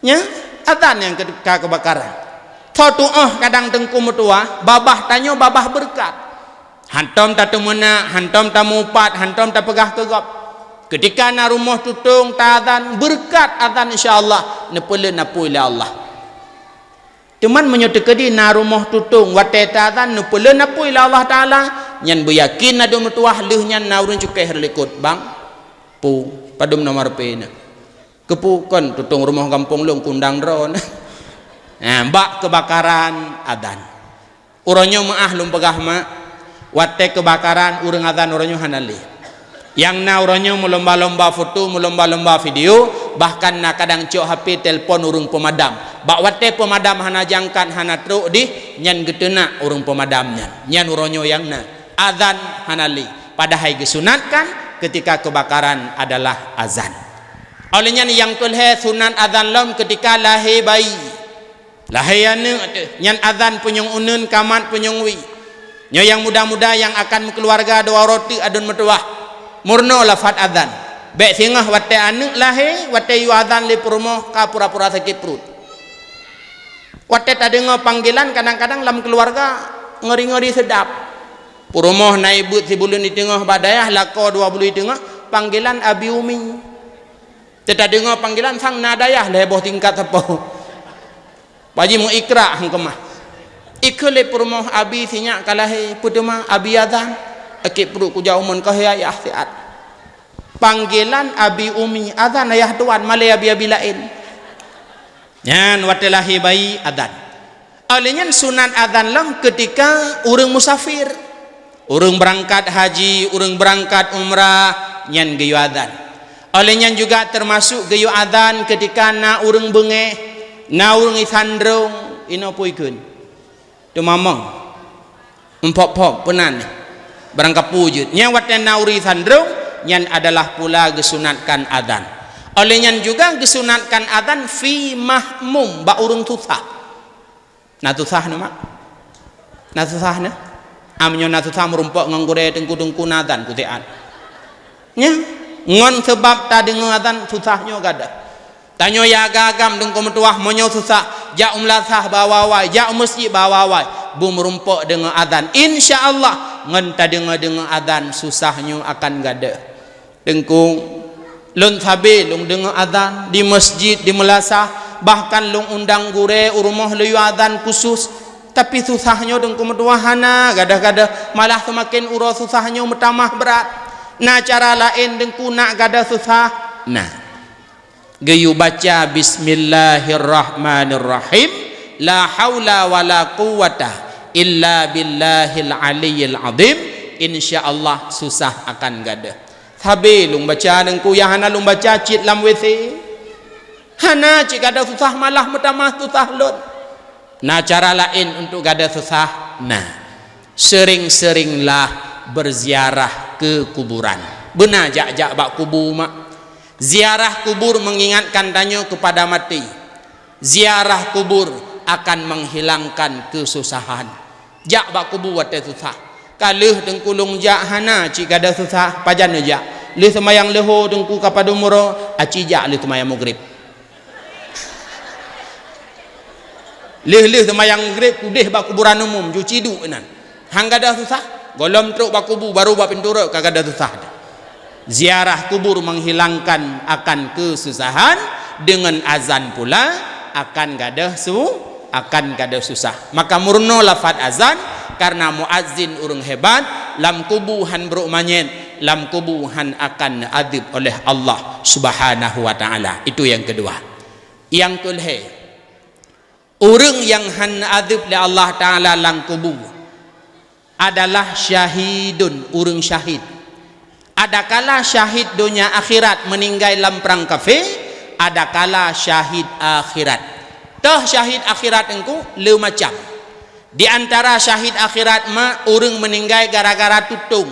Nya, azan nyang keu-, ka keubakaran. Tho tuoh kadang teungku meutuwah, babah tanyoe babah beureukat. Hantom tateumeunak, hantom tamupat, hantom tapeugah keu gob. Keutika na rumoh tutong taazan, beureukat azan insya Allah, neupeuleueng apui lé Allah. Teuma meunyoe teukeudi na rumoh tutong watée taazan neupeuleueng apui lé Allah Taala, nyan beuyakin na dum meutuwah lheueh nyan na ureuëng cukéh reulikot, "Bang, pu, padum nomor P na?" Keupeue kon tutong rumoh gampông lôn kundang droe. Nah, bak keubakaran azan. Uroe nyoe meuáh lôn peugah mak, watée keubakaran ureuëng azan uroe nyoe hana lé. Nyang na uroe nyoe meulomba-lomba foto, meulomba-lomba video, bahkan na kadang cok H P telepon ureuëng peumadam. Bak watée peumadam hana jangkat, hana trok dih, nyan geuteunak ureuëng peumadam nyan. Nyan uroe nyoe nyang na. Azan hana lé. Padahai geusunatkan keutika keubakaran adalah azan. Óh lheueh nyan nyang keulhée sunat azan lom keutika lahé bayi. Lahé aneuëk teuh, nyan azan punyueng uneuen kamat punyueng wie. Nyoe nyang muda-muda nyang akan meukeuluwarga dua uroe teuk aduen meutuwah, meurunoe lafat azan. Bék singoh watée aneuëk lahé, watée yue azan lé peurumoh ka pura-pura sakét pruet. Watée tadeungoe panggilan kadang-kadang lam keuluwarga ngeri-ngeri seudab. Peurumoh na ibuet sibuleuen di teungoh bak dayah, lakoe dua buleuen di teungoh, panggilan abi umi. Teuka tadeungoe panggilan sang na dayah lhée boh tingkat sapo. Bak jimeuikra hong keumah. Ikheun lé peurumoh abi sinyak ka lahé, peuteuma abi azan. Akét pruet kujak umon ka hai ayah siat. Panggilan abi umi, azan ayah tuan, malée abi-abi laén. Nyan watée lahé bayi azan. Óh lheueh nyan sunat azan lom keutika ureuëng musafir. Ureuëng beurangkat haji, ureuëng beurangkat umrah, nyan geuyue azan. Óh lheueh nyan juga teumasuk geuyue azan keutika na ureuëng beungéh, na ureuëng isan drong, inoe peue ikheun. Teumamong. Mphok-phok, peunan. Barangkapeue jeuet. Nyang watée na ureuëng isan drong, nyan adalah pula geusunatkan azan. Óh lheueh nyan juga geusunatkan azan fi mahmum, bak ureuëng susah. Na susah neuh, mak? Na susah neuh? Am nyoe na susah meurumpok ngon gurée teungku-teungku na azan kutean. Nya, ngon seubab tadeungoe azan susah nyoe gadôh. Tanyoe ya agam-agam teungku meutuwah, meunyoe susah, jak u meulasah ba awai-awai, jak u meuseujid ba awai-awai, bu meurumpok deungoe azan. Insya Allah, ngon tadeungoe-deungoe azan susah nyoe akan gadôh. Teungku, lôn sabe lôn deungoe azan di meuseujid, di meulasah, bahkan lôn undang gurée u rumoh lôn yue azan khusus. Tapi susah nyoe teungku meutuwah hana gadôh-gadôh, malah seumaken uroe susah nyoe meutamah brat. Na cara laén teungku nak gadôh susah? Na. Geuyue baca bismillahirrahmanirrahim, la haula wala quwwata illa billahil aliyyil azim, insya Allah susah akan gadôh. Sabe lôn baca teungku, nyang hana lôn baca cit lam WC. Hana cit gadôh susah, malah meutamah susah lôn. Na cara laén untuk gadôh susah? Na. Sering-seringlah berziarah ke kuburan. Beuna jak-jak bak kubu, mak. Ziarah kubur mengingatkan tanyoe kepada mati. Ziarah kubur akan menghilangkan kesusahan. Jak bak kubu watée susah. Ka lheueh teungku lôn jak hana cit gadôh susah, pajan neujak. Lheueh seumayang leuhô teungku ka padum uroe, aci jak lheueh seumayang Maghrib. Lheueh-lheueh seumayang Maghrib kudeh bak kuburan umum, ju ciduek inan. Han gadôh susah, gohlom trok bak kubu, baru bak pintoe rot ka gadôh susah. Ziarah kubur menghilangkan akan kesusahan, dengan azan pula akan gadôh su-, akan gadôh susah. Maka meurunoe lafaz azan, karena muazzin ureuëng hebat, lam kubu han brok manyét, lam kubu han akan neuadeueb oleh Allah Subhanahu wa Ta'ala. Itu yang kedua. Yang keulhée, ureuëng nyang han neuadeueb lé Allah Ta'ala lam kubu adalah syahidun, ureuëng syahid. Adakala syahid donya akhirat meuninggai lam prang kafé, adakala syahid akhirat. Toh syahid akhirat teungku le macam. Di antara syahid akhirat ma ureuëng meuninggai gara-gara tutong.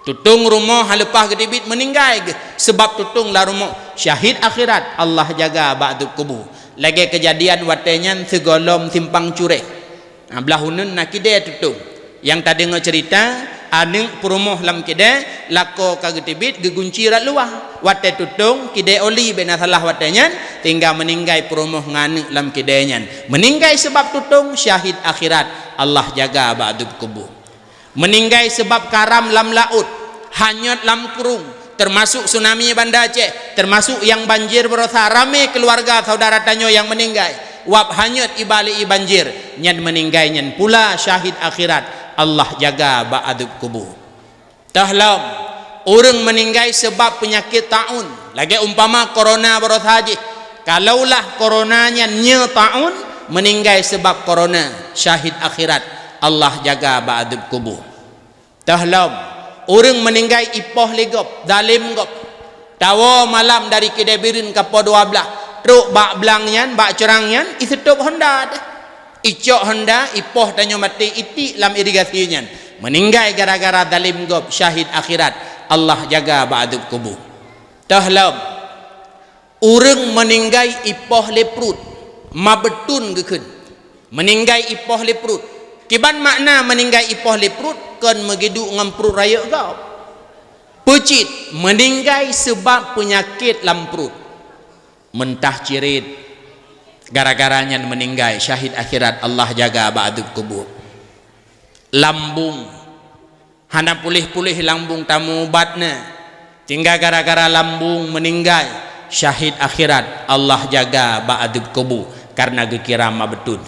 Tutong rumoh hana leupah geuteubiet meuninggai geuh, seubab tutong lam rumoh. Syahid akhirat, Allah jaga bak adeueb kubu. Lagée keujadian watée nyan sigohlom simpang curéh. Nah, blah uneuen na kidée tutong. Nyang tadeungoe ceurita, aneuëk peurumoh lam kidée, lakoe ka geuteubiet geugunci rot luwa. Watée tutong, kidée oli bék na salah watée nyan, sehingga meuninggai peurumoh ngon aneuëk lam kidée nyan. Meuninggai seubab tutong, syahid akhirat, Allah jaga bak adeueb kubu. Meuninggai seubab karam lam laôt, hanyot lam krueng, teumasok tsunami Banda Aceh, teumasok nyang banjir barosa, ramé keuluwarga syedara tanyoe nyang meuninggai, wab hanyot iba lé ié banjir, nyan meuninggai nyan pula syahid akhirat, Allah jaga bak adeueb kubu. Toh lom, ureuëng meuninggai seubab peunyakét taun, lagée umpama korona barosa jih. Kalaulah korona nyan nyoe taun, meuninggai seubab korona, syahid akhirat, Allah jaga bak adeueb kubu. Toh lom, ureuëng meuninggai ipoh lé gob, zalém gob. Tawoe malam dari Kidai Bireuen ka poh dua blaih, trok bak blang nyan, bak ceurang nyan, iseutôb honda deh. Icok honda, ipoh tanyoe maté, itiek lam irigasi nyan. Meuninggai gara-gara zalém gob, syahid akhirat, Allah jaga bak adeueb kubu. Toh lom, ureuëng meuninggai ipoh lé pruet, mabeuteun geukheun. Meuninggai ipoh lé pruet. Kiban makna meuninggai ipoh lé pruet, kon meugiduek ngon pruet rayeuk gob. Peucit, meuninggai seubab peunyakét lam pruet. Meuntah cirit, gara-gara nyan meuninggai, syahid akhirat, Allah jaga bak adeueb kubu. Lambung, hana puléh-puléh lambung, tamubat na. Tinggai gara-gara lambung meuninggai, syahid akhirat, Allah jaga bak adeueb kubu, kareuna geukira mabeuteun.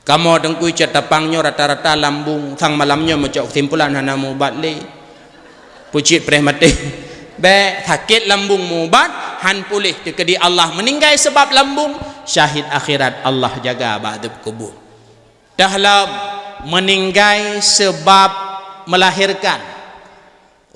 Kamoe teungku cit tapang nyoe rata-rata lambung, sang malam nyoe meucok keusimpulan hana mubat lé. Peucit preh maté. Bék sakét lambung mubat, han puléh teukeudi Allah, meuninggai seubab lambung, syahid akhirat, Allah jaga bak adeueb kubu. Toh lom, meuninggai seubab Melahirkan.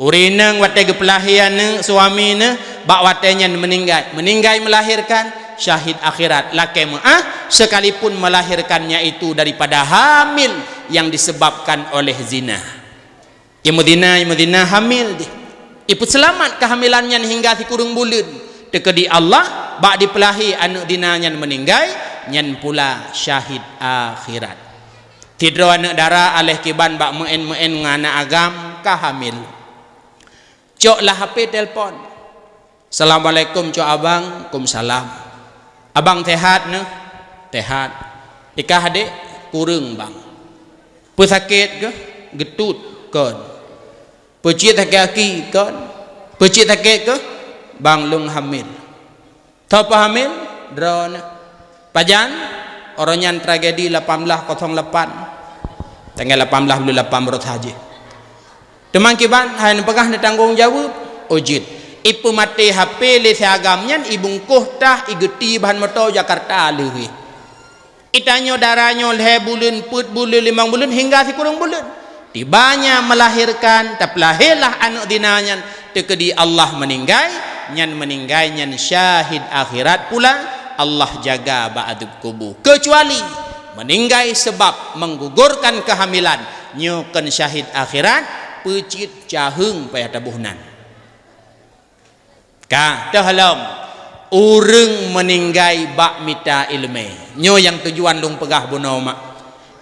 Ureuëng inong watée geupeulahé aneuëk, suami neuh, bak watée nyan meuninggai. Meuninggai melahirkan, syahid akhirat. Lakée meuáh, sekalipun melahirkannya itu daripada hamil yang disebabkan oleh zina. Nyang meuzina, nyang meuzina hamil jih. Ipeuseulamat keuhamilan nyan hingga sikureueng buleuen. Teukeudi Allah, bak dipeulahé aneuëk zina nyan meuninggai, nyan pula syahid akhirat. Sidroe aneuëk dara aléh kiban bak meuén-meuén ngon aneuëk agam ka hamil. Cok lah H P telepon. "Assalamualaikum, cok abang." "Kumsalam." "Abang sehat neuh?" "Sehat." "Ikah adék?" "Kureueng, bang." "Peusakét keuh?" "Geutut." "Kon." "Peucit sakét aki?" "Kon." "Peucit sakét keuh?" "Bang, lôn hamil." "Soe peuhamil?" "Droeneuh." "Pajan?" "Uroe nyan tragedi lapan belas kosong lapan, tanggai lapan belas buleuen lapan baroe saja." "Teuma kiban, hai neupeugah neutanggong jaweueb?" "Oh jeuet." Ipeumaté H P lé si agam nyan, ibungkôh tah, igeuti ban moto Jakarta lheueh. Itanyoe dara nyoe lhée buleuen, peuet buleuen, limong buleuen, hingga sikureueng buleuen. Tiba nyan melahirkan, tapeulahé lah aneuëk zina nyan, teukeudi Allah meuninggai, nyan meuninggai nyan syahid akhirat pula, Allah jaga bak adeueb kubu. Keucuali meuninggai sebab menggugurkan keuhamilan, nyoe kon syahid akhirat, peucit caheueng payah taboh nan. Ka, toh lom, ureuëng meuninggai bak mita iéleumé. Nyoe nyang tujuan lôn peugah bunoe mak.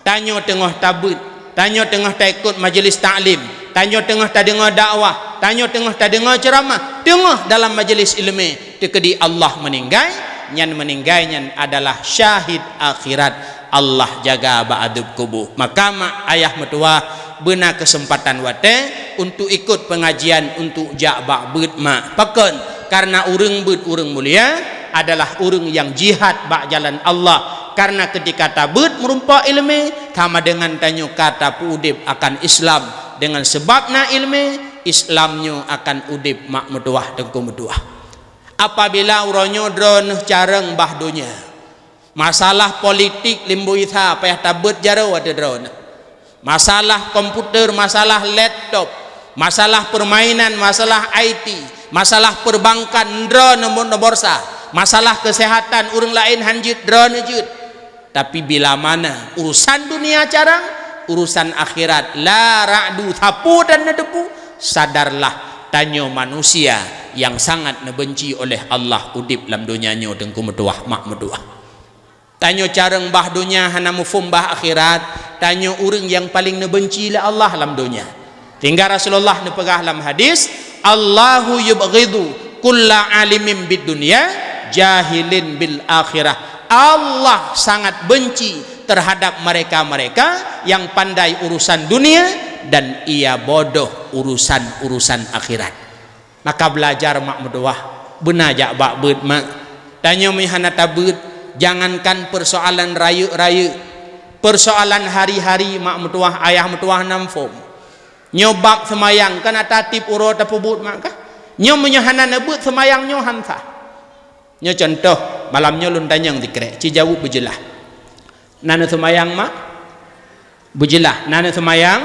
Tanyoe teungoh tabeuet, tanyoe teungoh taikot majeulis taklim, tanyoe teungoh tadeungoe dakwah, tanyoe teungoh tadeungoe ceuramah, teungoh dalam majeulis iéleumé, teukeudi Allah meuninggai, nyan meuninggai nyan adalah syahid akhirat. Allah jaga bak adeueb kubu. Maka mak ayah meutuwah, beuna keuseumpatan watée untuk ikot peungajian, untuk jak bak beuet mak. Pakon? Kareuna ureuëng beuet, ureuëng mulia adalah ureuëng nyang jihad bak jalan Allah. Kareuna keutika tabeuet meurumpok iéleumé, sama deungon tanyoe ka tapeuudeb akan Islam. Deungon seubab na iéleumé, Islam nyoe akan udeb mak meutuwah, teungku meutuwah. Apabila uroe nyoe droeneuh carông bah donya, masalah politik limbu isa payah tabeuet jaroe ateueh droeneuh. Masalah komputer, masalah laptop, masalah permainan, masalah I T, masalah perbankan droeneuh meunoborsa, masalah kesehatan ureuëng laén han jeuet droeneuh jeuet. Tapi bila mana urusan dunia carông, urusan akhirat la ra'du sapeue dan neuteupeue, sadarlah tanyoe manusia nyang sangat neubenci oleh Allah udeb lam donya nyoe teungku meutuwah mak meutuwah. Tanyoe carông bah donya hana muphom bah akhirat, tanyoe ureuëng nyang paleng neubenci lé Allah lam donya. Sehingga Rasulullah neupeugah lam hadis, "Allahu yubghidu kulla alimin bid dunya jahilin bil akhirah." Allah sangat benci terhadap mereka-mereka yang pandai urusan dunia dan ia bodoh urusan-urusan akhirat. Maka belajar mak meutuwah, beuna jak bak beuet mak. Tanyoe meuhana tabeuet, jangankan persoalan rayeuk-rayeuk, persoalan hari-hari mak meutuwah, ayah meutuwah nam phom. Nyoe bab seumayang, kan ata tieb uroe tapeubuet mak kah? Nyoe meunyoe hana neubeuet seumayang nyoe han sah. Nyoe cuntoh, malam nyoe lôn tanyong sikrek, ci jaweueb beujeulaih. Na neuseumayang mak? Beujeulaih, na neuseumayang?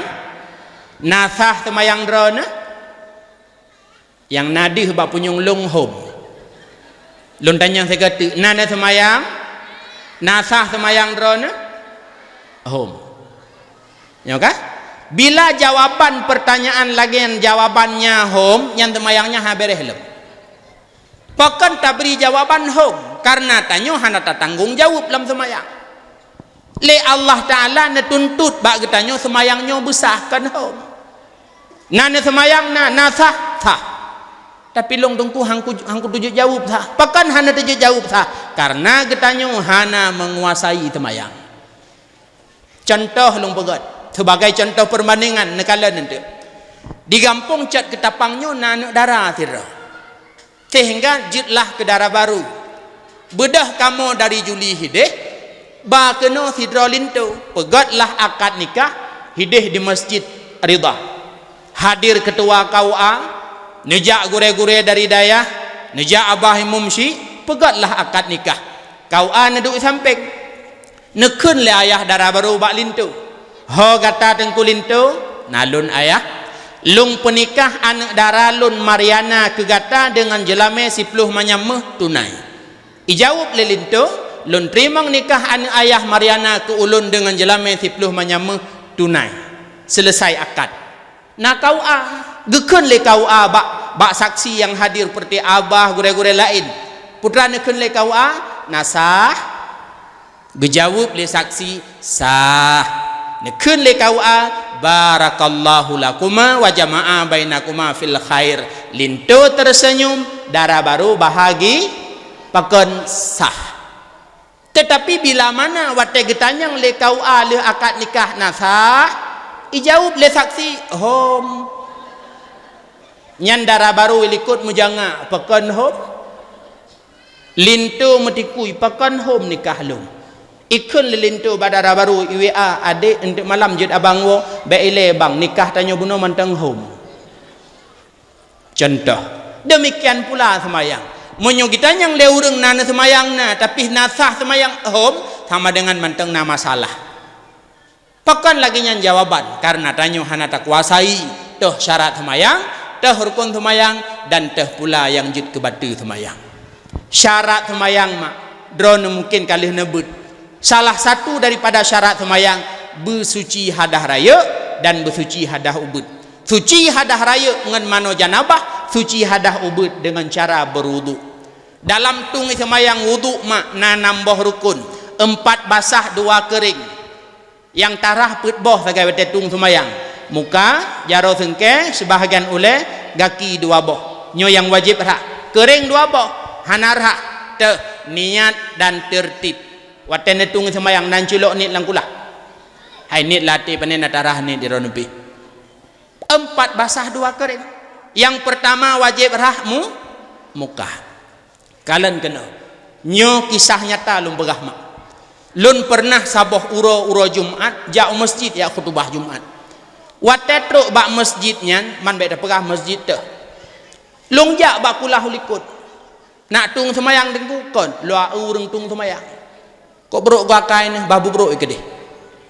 Na sah seumayang droeneuh? Nyang na deuh bak punyueng lôn hom. Lôn tanyong sigoe teuk, na neuseumayang? Na sah seumayang droeneuh? Hom. Nyoe ka? Bila jawaban pertanyaan lagée nyan jawabannya hom, nyan seumayang nyan ha beréh lom. Pakon tabri jawaban hom? Kareuna tanyoe hana tatanggong jaweueb lam seumayang. Lé Allah Taala neutuntut bak geutanyoe seumayang nyoe beusah kon hom. Na neuseumayang na, na sah, sah. Tapi lôn teungku han ku-, han kuteujeuet jaweueb sah. Pakon hana teujeuet jaweueb sah? Kareuna geutanyoe hana meunguasai seumayang. Cuntoh lôn peugét, sebagai cuntoh peubandingan neukalon eunteuk. Di gampông Cot Keutapang nyoe na aneuëk dara sidroe. Sehingga jeuet lah keu dara barô. Beudôh kamoe dari Juli hideh, ba keunoe sidroe linto, peugét lah akad nikah hideh di Masjid Ridha. Hadir keutua K U A, neujak gurée-gurée dari dayah, neujak abah imum syiek, peugét lah akad nikah. K U A neuduek sampéng. Neukheun lé ayah dara barô bak linto, "Ho gata teungku linto, Na lôn ayah, lôn peunikah aneuk dara lôn Mariana keu gata deungon jeulamé siploh manyam méuh tunai. Ijaweueb lé linto, lôn teurimong nikah aneuk ayah Mariana keu ulôn deungon jeulamé siploh manyam méuh tunai. Seuleusai akad. Na K U A, geukheun lé K U A bak, bak saksi nyang hadir peureuté abah gurée-gurée laén. Peue treuk neukheun lé K U A, na sah? Geujaweueb lé saksi, sah. Neukheun lé K U A, barakallahu lakuma wa jama'a bainakuma fil khair. Linto teuseunyum, dara barô bahagi, pakon sah. Teutapi bila mana watée geutanyong lé K U A lheueh akad nikah na sah, ijaweueb lé saksi, hom. Nyan dara barô likot meujangak, pakon hom. Linto meutikui, pakon hom nikah lôn. Ikheun lé linto bak dara barô, i W A, "Adék, eunteuk malam jeuet abang woe, bék ilée bang, nikah tanyoe bunoe mantong hom." Contoh, demikian pula seumayang. Meunyoe geutanyong lé ureuëng na neuseumayang na, tapi na sah seumayang hom, sama dengan mantong na masalah. Pakon lagée nyan jawaban? Kareuna tanyoe hana takuasai toh syarat seumayang, toh rukon seumayang, dan toh pula nyang jeuet keu bateue seumayang. Syarat seumayang mak, droeneuh mungken ka lheueh neubeuet. Salah satu daripada syarat seumayang, beusuci hadah rayeuk dan beusuci hadah ubeuet. Suci hadah rayeuk ngon manoe janabah, suci hadah ubeuet deungon cara beurudu. Dalam tueng seumayang wudu mak na nam boh rukon, empat basah dua keuréng. Nyang tarhah peuet boh sagai watée tueng seumayang. Muka, jaroe seungkée, sibahgian ulée, gaki dua boh. Nyoe nyang wajéb rhah. Keuréng dua boh, hana rhah. Teuh, niat dan teurtib. Watée neutueng seumayang nan culok niet lam kulah. Hai niet lam até pané na tarhah niet di droeneuh pih. Empat basah dua keuréng. Nyang peurtama wajéb rhah mu-, muka. Kalon keunoe. Nyoe kisah nyata lôn peugah mak. Lôn peureunah saboh uroe, uroe Jumat, jak u meuseujid jak khutubah Jumat. Watée trok bak meuseujid nyan, man bék tapeugah meuseujid teuh. Lôn jak bak kulah u likot. Nak tueng seumayang teungku kon, lôn ureuëng tueng seumayang. Kok brok geuakai nyoe, bah beubrok keudeh.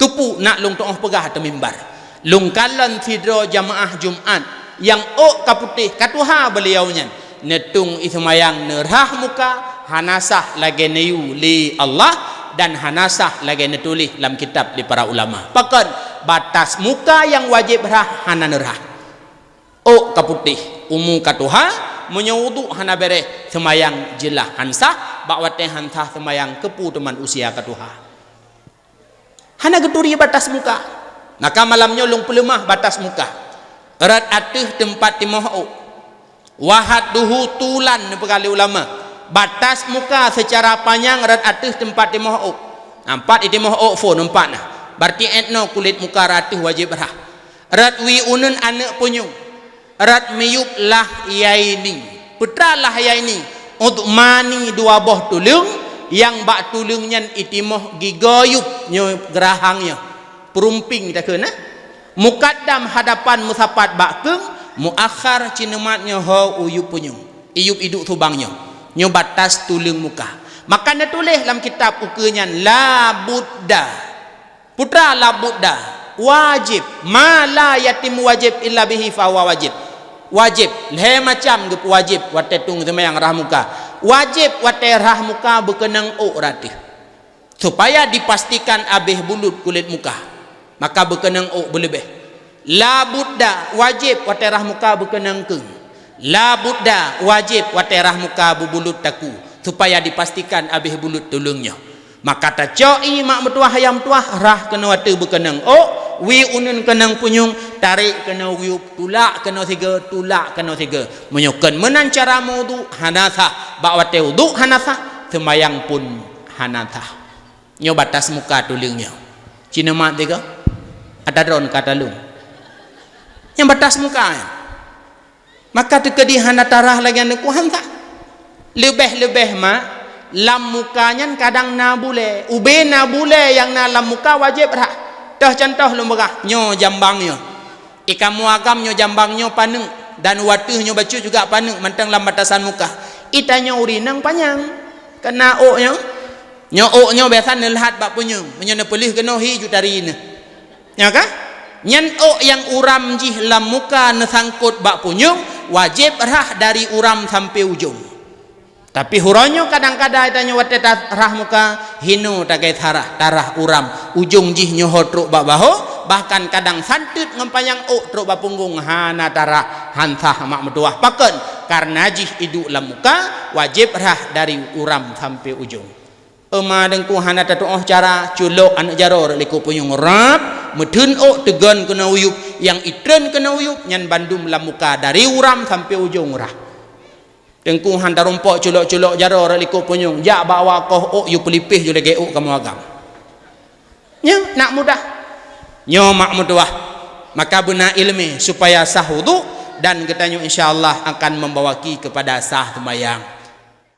Keupeue nak lôn tuoh peugah ateueh mimbar. Lôn kalon sidroe jamaah Jumat nyang ôk ka putéh, ka tuha beuliau nyan. Neutueng ie seumayang neurhah muka, hana sah lagée neuyue lé Allah dan hana sah lagée neutuléh lam kitab lé para ulama. Pakon? Batas muka nyang wajéb rhah hana neurhah. Ôk ka putéh, umu ka tuha, meunyoe uduk hana béréh, seumayang jeulaih han sah, bak watée han sah seumayang keupeue teuma usia ka tuha. Hana geuturi batas muka. Maka malam nyoe lôn peuleumah batas muka. Rot ateueh teumpat timoh ôk. Wahadduhu tulan neupeugah lé ulama. Batas muka seucara panyang rot ateueh teumpat timoh ôk. Nampak di timoh ôk phon nampak nah. Berarti etnoe kulét muka rot ateueh wajéb rhah. Rot wie uneuen aneuëk punyueng. Rot miyueb lahyaini. Peue treuk lahyaini? Udhmani dua boh tuleueng, nyang bak tuleueng nyan itimoh gigoyub nyoe geurahang nyoe. Peurumping takheun, eh? Mukaddam hadapan meusapat bak keueng, muakhar cineumat nyoe ho u yub punyueng. Iyub iduek subang nyoe. Nyoe batas tuleueng muka. Maka neutuléh lam kitab ukeue nyan, la budda. Peue treuk la budda, wajéb. Ma la yatimmu wajib illa bihi fahuwa wajib. Wajéb, lhée macam geupeuwajéb watée tueng seumayang rhah muka. Wajéb watée rhah muka beukeunong ôk rot ateueh. Supaya dipastikan abéh bulut kulét muka, maka beukeunong ôk beuleubeh. La budda, wajéb watée rhah muka beukeunong keueng. La budda, wajéb watée rhah muka beubulut takue, supaya dipastikan abéh bulut tuleueng nyoe. Maka tacok ié mak meutuwah, ayah meutuwah, rhah keunoe ateueh beukeunong ôk, wie uneuen keunong punyueng, tarék keunoe yub, tulak keunoe sigoe, tulak keunoe sigoe. Meunyoe kon meunan cara meuwudu, hana sah. Bak watée wudu hana sah, seumayang pun hana sah. Nyoe batas muka tuleueng nyoe. Cineumat sigoe, ata droeneuh ka taleueng. Nyang batas muka nyan. Maka teukeudi hana tarhah lagée nyan, neukuhan sah. Leubeh-leubeh mak, lam muka nyan kadang na bulée. Ubé na bulée nyang na lam muka wajéb rhah. Toh contoh lôn peugah, nyoe jambang nyoe. Di kamoe agam nyoe jambang nyoe paneuk, dan u ateueh nyoe bacut juga paneuk mantong lam batasan muka. Di tanyoe ureuëng inong panyang. Keunan ôk nyoe. Nyoe ôk nyoe biasa neuleuhat bak punyueng. Meunyoe neupeuleueh keunoe hi ju tari neuh. Nyoe ka? Nyan ôk nyang uram jih lam muka neusangkot bak punyueng, wajéb rhah dari uram sampoe ujong. Tapi uroe nyoe kadang-kadang tanyoe watée tarhah muka, hino tagai tarhah, tarhah uram, ujong jih nyoe ho trok bak bahô, bahkan kadang santeut ngon panyang ôk trok bak punggong, hana tarhah, han sah mak meutuwah. Pakon? Kareuna jih iduek lam muka, wajéb rhah dari uram sampoe ujong. Teuma Teungku hana tatuoh cara, culok aneuk jaroe rot likot punyueng rab, meutheun ôk teugon keunoe uyueb, nyang itreun keunoe uyueb, nyan bandum lam muka dari uram sampoe ujong rhah. Teungku han tarumpok culok-culok jaroe rot likot punyueng, jak bak awak koh ôk yue peulipéh yue lagée ôk kamoe agam. Nyoe nak mudah. Nyoe mak meutuwah. Maka beuna iéleumé supaya sah udhu dan geutanyoe insya Allah akan membawaki kepada sah seumayang.